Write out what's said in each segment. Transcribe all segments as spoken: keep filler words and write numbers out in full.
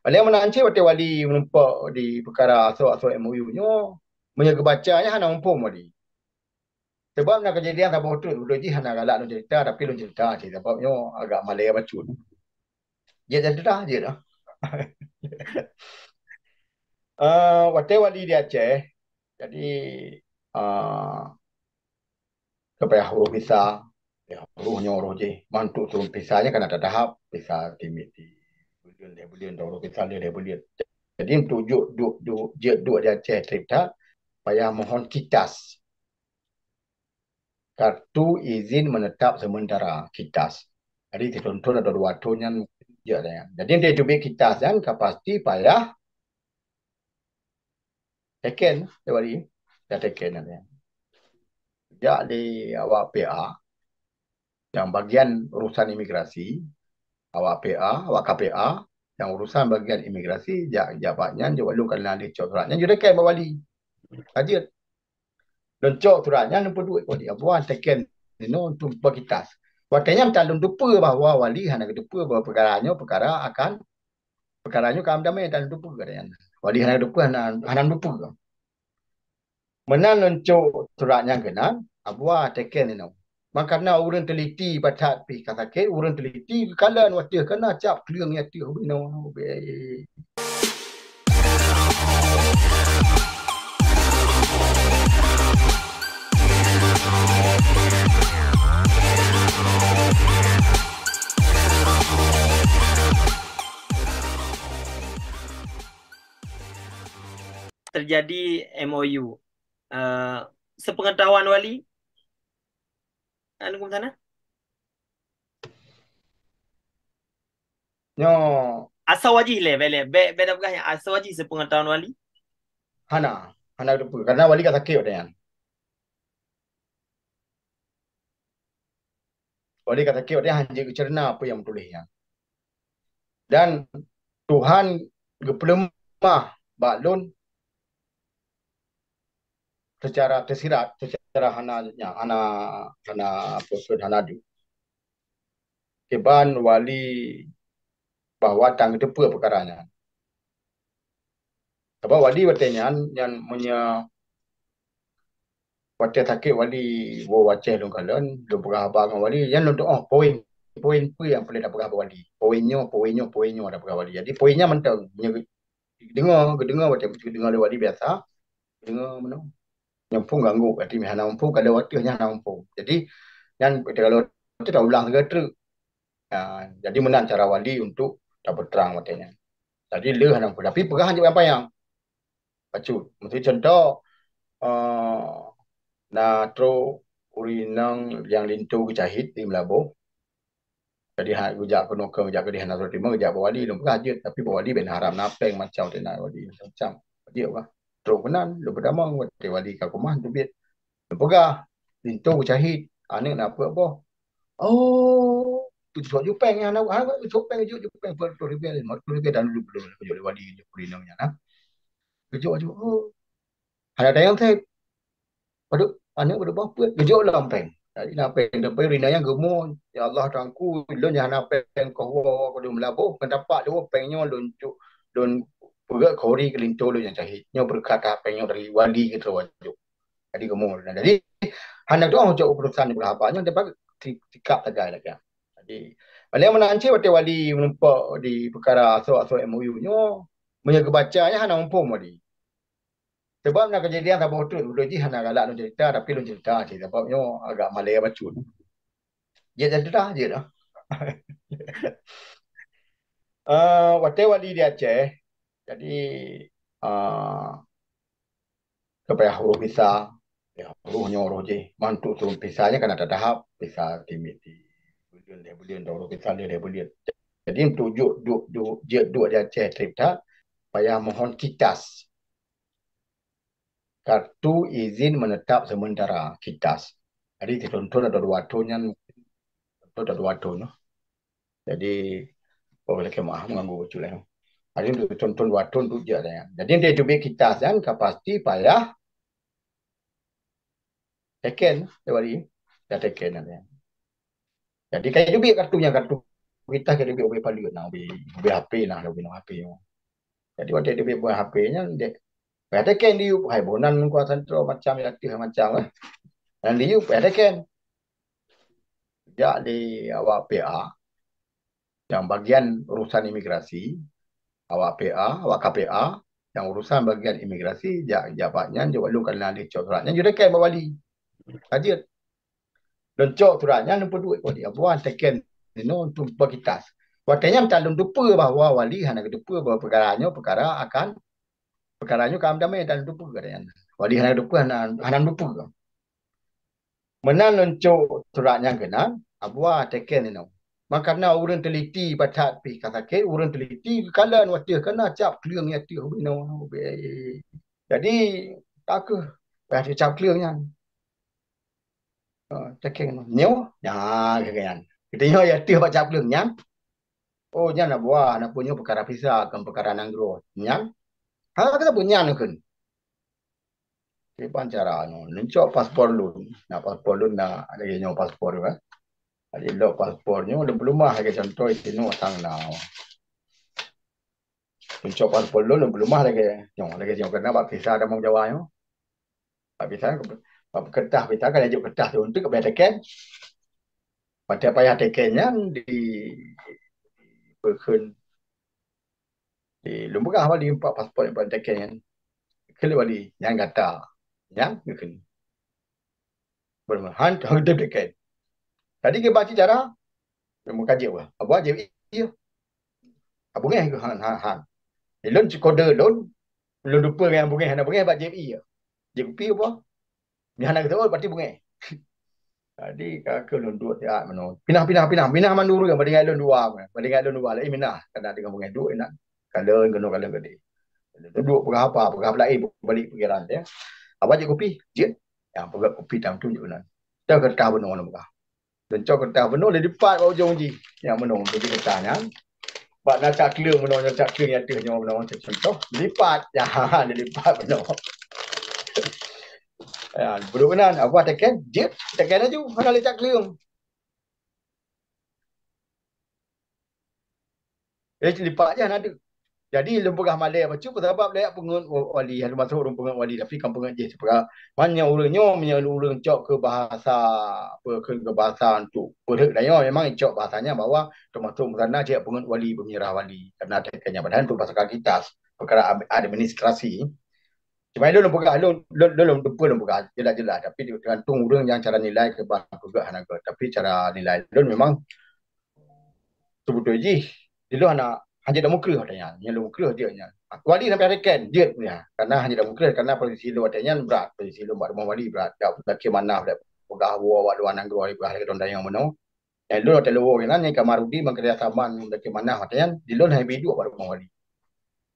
Padahai meunan cit watée wali meureumpok di peukara asoe-asoe M O U nyoe, meunyoe geubaca nyan hana muphom wali. Sebab na keujadian saboh teuk, beutôi jih hana galak lôn cerita, tapi lôn cerita cit, sabab nyoe agak malée bacut. Jeuet cerita, jeuet dah. Eh, watée wali di Aceh, jadi, eh, Ka payah uroh visa, ya, uroh nyoe uroh jih. Man untuk turun visa nyan kan ada tahap, visa timit di buleuen, lhèe buleuen, uroh visa lhèe buleuen. Jadi untuk jok, jok, jok, jeuet duek di Aceh trip that, payah mohon KITAS. Kartu izin menetap sementara, KITAS. Jadi sithon thon atau dua thon nyan jeuet nyan. Jadi untuk teubiet KITAS nyan ka pasti payah teken lé wali. Dah teken nyan. Jak di awak P A, nyang bagian urusan imigrasi, awak P A, awak K P A, nyang urusan bagian imigrasi, jak, jak bak nyan, jak lôn ka na lé cok surat nyan, jeuet teken bak wali. Ka jeuet. Lôn cok surat nyan, lôn peuduek bak wali. Abuan teken nyoe untuk bak KITAS. Watée nyan tan lôn teupeue bahwa wali hana geuteupeue bahwa peukara nyoe peukara akan, peukara nyoe ka damé tan lôn teupeue kata nyan. Wali hana geuteupeue, hana, hana lôn teupeue. Meunan lôn cok surat nyan keunan, abuan teken nyoe. Maka na ureuëng teliti pat that pih ka sakét, ureuëng teliti geukalon watée keunan cap kleueng ateueh binoe. Terjadi M O U. Eh, sepengetahuan wali, anu kum sana? Nyoe. Asa wajih lé, bele, be, beda peugah nyan. Asa wajih sepengetahuan wali? Hana, hana teupeue. Karena wali ka sakét watée nyan. Wali ka sakét watée nyan, hana geucerna apa nyang meutuléh nyan. Dan Tuhan geupeuleumah bak lôn secara tersirat, secara hana, hana, hana apa, hana adu. Kiban wali bahwa tan geuteupeue peukara nyan. Sabab wali watée nyan, nyan meunyoe watée sakét wali woe Aceh lôn kalon, lôn peugah haba ngon wali, nyan lôn tuoh poin, poin peue nyang peureulée tapeugah bak wali. Poin nyoe, poin nyoe, poin nyoe tapeugah wali. Jadi poin nyan mantong, nyoe geudeungoe, geudeungoe watée geudeungoe lé wali biasa, geudeungoe meunoe. Nyang muphom ganggu, berarti hana muphom, kalau watée nyan hana muphom. Jadi nyan kalau watée taulang sigoe treuk. Ha, jadi meunan cara wali untuk tapeutrang watée nyan. Jadi le hana muphom, tapi peugah hanjeuet panyang-panyang. Bacut. Meusti contoh, eh, na trok ureuëng inong nyang linto geucahit di Meulaboh. Jadi ha geujak keunoe keu geujak keudeh hana trok timong, geujak bak wali, lôn peugah jeuet, tapi bak wali ben haram na péng macam teuh na wali macam-macam. Jeuet bah. Trok keunan, lôn peutamong watée wali ka keumah teubiet. Lôn peugah, linto geucahit, aneuk na peuet boh. Oh, geucok ju péng nyan, hana geucok péng, geucok ju péng peuet reutôh ribèe, lima reutôh ribèe dan lôn, lôn, lôn, lôn wali, lôn inong nyan, ha. Geucok ju, oh. Hana tayang sép. Padub, aneuk padub boh peuet, geujok lom péng. Jadi na péng, na péng rina nyang geumo, "Ya Allah, Tuhanku, lôn nyang hana péng koh woe, koh lôn Meulaboh, ngon tapak lôn péng nyoe lôn cok, lôn peugét keu uri keu linto lôn nyang cahit. Nyoe beureukat that péng nyoe dari wali keudroe jok." Jadi geumo. Nah, jadi hana tuoh cok urusan di beurapa nyoe, dapat ti-, tikab sagai lagée. Jadi, paléng meunan cit watée wali meureumpok di peukara asoe-asoe M O U nyoe, meunyoe geubaca nyan hana muphom wali. Sebab na keujadian saboh teuk, beutôi jih hana galak lôn cerita, tapi lôn cerita cit, sabab nyoe agak malée bacut. Jeuet cerita, jeuet dah. Eh, watée wali di Aceh, jadi, eh, ka payah uroh visa, ya, uroh nyoe uroh jih. Man untuk turun visa nyan kan ada tahap, visa timit di buleuen, lhèe buleuen, uroh visa lhèe buleuen. Jadi untuk jok, jok, jok, jeuet duek di Aceh trip that, payah mohon KITAS. Kartu izin menetap sementara, KITAS. Jadi sithon thon atau dua thon nyan, thon atau dua thon. Jadi, oh, lakée meu'ah, meuganggu bacut lé. Jadi untuk sithon thon dua thon tu jeuet nyan. Jadi untuk teubiet KITAS nyan ka pasti payah teken lé wali. Dah teken nyan. Jadi ka teubiet kartu nyan, kartu KITAS ka teubiet ubé paleuet na, ubé, ubé H P na, ubé na H P nyoe. Jadi watèe teubiet buet H P nyan dek, payah teken diyueb, hai boh nan kuasa ntroe macam ya teuh macam eh. Dan diyueb payah teken. Jak lé awak P A, nyang bagian urusan imigrasi, awak P A, awak K P A, nyang urusan bagian imigrasi, jak, jak bak nyan, jak bak lôn kana lé cok surat nyan, jeuet teken bak wali. Ka jeuet. Lôn cok surat nyan, lôn peuduek wali. Abuan teken inoe untuk pekitas. Watèe nyan tan lôn teupeue bahwa wali hana geuteupeue bahwa peukara nyoe peukara akan, peukara nyoe ka damé, tan lôn teupeue kata nyan. Wali hana geuteupeue, hana, hana lôn teupeue. Meunan lôn cok surat nyan keunan, Abua teken inoe. Maka na ureueng teliti patat pih ka sakét, ureueng teliti geukalon watèe kana cap kleueng ya teuh binoe. Jadi, ka keuh payah teucap kleueng nyan. Ha, teken inoe. Nyoe, nya, keu nyan. Geutanyoe ya teuh bak cap kleueng nyan. Oh, nyan Abua, na peue nyoe peukara visa, kon peukara nanggroe. Nyan. Ha, kata peue nyan kheun. Kiban cara nyoe, neucok paspor lôn. Na paspor lôn na, lagèe nyoe paspor, eh. Jadi lok paspor nyoe, lôn peuleumah lagèe contoh, inoe sang na. Neucok paspor lôn, lôn peuleumah lagèe nyoe, lagèe nyoe, keureuna bak visa tamong Jawa nyoe. Bak visa, bak keureutah visa kan, jok keureutah tu untuk bak teken. Watèe payah teken nyan di, peukheun di lôn peugah wali empat paspor empat teken nyan. Kheun lé wali, nyan gata. Nyan geukheun. Beureumahan, han teuh teken. Jadi kiban cara, lôn meukaji bah. Abua jép ie. Beungèh keuh han, han, han. Lôn cit kode lôn, lôn lupa ngon beungèh, hana beungèh bak jép ie. Jép kupi apa? Nyan hana geuseuôt, berarti beungèh. Jadi, ka keuh lôn duek siat meunoe. Pinah, pinah, pinah. Minah mandum ureueng, bandingan lôn dua. Bandingan lôn dua, laén minah. Kana deungon beungèh duek inan. Kalon keunoe, kalon keudéh. Lôn duek peugah apa, peugah laén, balik pikiran dia. Abua jép kupi, jép. Nyang peugah kupi tam tu jép nan. Teuh keureutah bunoe lôn peugah. Lôn cok keureutah bunoe, lé lipat bak ujong jih. Nyang bunoe, bak jih keureutah nyan. Bak na cap kleueng bunoe, na cap kleueng nyang teuh nyoe bunoe, contoh, lipat. Ya, lé lipat bunoe. Ya, bunoe keunan, Abua teken, jép, teken laju, hana lé cap kleueng. Eh, lipat je hana deuh. Jadi, lôn peugah malèe bacut, sabab lé peungeut wa-, wali, lôn masôk ureueng peungeut wali, tapi kan peungeut jih sipeugah. Man nyoe ureueng nyoe, meunyoe ureueng cok keu bahasa, apa, keu, keu bahasa untuk peurhek tanyoe, memang icok bahasa nyan bahwa teumasok meunan cit peungeut wali, peumeunyeurah wali. Karena teken nyan, padahai untuk bahasa kitab, peukara ad-, administrasi. Cuma lôn peugah, lôn, lôn, lôn, lôn teupeue lôn peugah, jeulaih-jeulaih. Tapi teugantung ureueng nyang cara nilai keu bah peugah hana gèt. Tapi cara nilai lôn memang seubeutôi jih, di lôn hana, hana jeuet lôn meukreueh watèe nyan. Nyang lôn meukreueh jeuet nyan. Wali sampai teken, jeuet nyan. Karena hana jeuet lôn meukreueh, karena posisi lôn watèe nyan brat. Posisi lôn bak rumoh wali brat. Dak meutakém manah, dak peugah woe bak luwa nanggroe, peugah lagèe lôn tanyong bunoe. Nyang lôn watèe lôn woe keunan, nyang Kamarudin, Bang Khairul Saman, meutakém manah watèe nyan, di lôn hana ibi duek bak rumoh wali.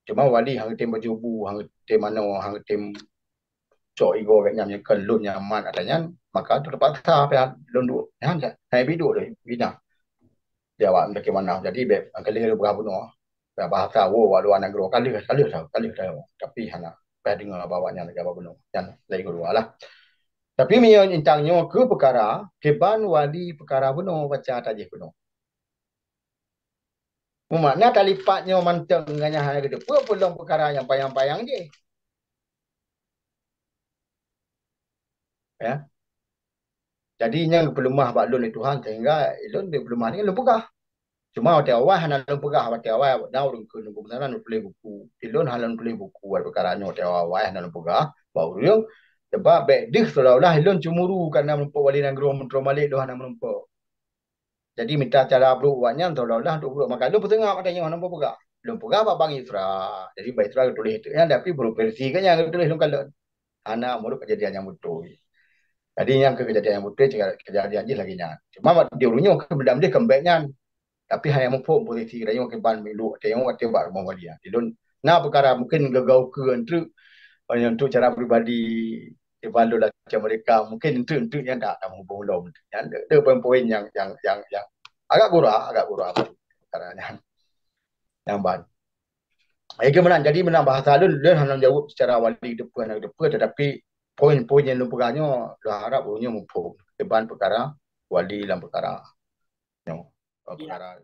Cuma wali hana tem baju bu, hana tem manoe, hana tem cok igoe gét nyan, kon lôn nyang mat ata nyan, maka teupaksa pih lôn duek. Nyan, nyan, hai bi duek lé, bi na. Di awak meutakém manah, jadi bèk, angkeuléh lôn peugah bunoe. Bèk bahasa, woe, bak luwa nanggroe, ka lheueh, ka lheueh, ka lheueh, ka lheueh. Tapi hana, bèk deungö bak awak nyan lagèe bak bunoe. Nyan, laén keudua lah. Tapi meunyoe intang nyoe keu peukara, kiban wali peukara bunoe, baca tajih bunoe. Meumakna talipat nyoe mantong ngon nyang hana geuteupeue, peue lom peukara nyang panyang-panyang jih. Ya. Jadi, nyan geupeuleumah bak lôn lé Tuhan, sehingga lôn geupeuleumah nyan lôn peugah. Cuma watèe awai hana lôn peugah, watèe awai na ureueng kheun lôn peugah, lôn tuléh buku. Lôn hana lôn tuléh buku, watèe peukara nyoe watèe awai hana lôn peugah bak ureueng. Sebab bèk deuh seolah-olah lôn cemburu kareuna meurumpok wali nanggroe, meutroh malèe lôn hana meurumpok. Jadi mita cara brôk awak nyan seolah-olah untuk brôk. Maka lôn peuseungab watèe nyoe hana lôn peugah. Lôn peugah bak Bang Isra. Jadi Bang Isra geutuléh teuk nyan, tapi brôk versi geuh nyan geutuléh lôn kalon. Hana meurôk keujadian nyang beutôi. Jadi nyan keuh keujadian nyang beutôi, keujadian jih lagèe nyan. Cuma di ureueng nyoe keuh meudam deh keumbèk nyan. Tapi hana muphom posisi geutanyoe kiban milu watèe nyoe watèe bak rumoh wali nyan. Di lôn na peukara mungkin geugau keue treuk, untuk cara pribadi, kiban lôn lagèe mereka, mungkin treuk-treuk nyan dak, dak muphom lom. Nyan de, de poin-poin nyang, nyang, nyang, nyang agak gura, agak gura peukara nyan. Nyang ban. Lagèe meunan, jadi meunan bahasa lôn, lôn hana jaweueb secara wali teupeue hana teupeue, tetapi poin-poin nyang lôn peugah nyoe, lôn harap ureueng nyoe muphom kiban peukara wali lam peukara nyoe. Peukara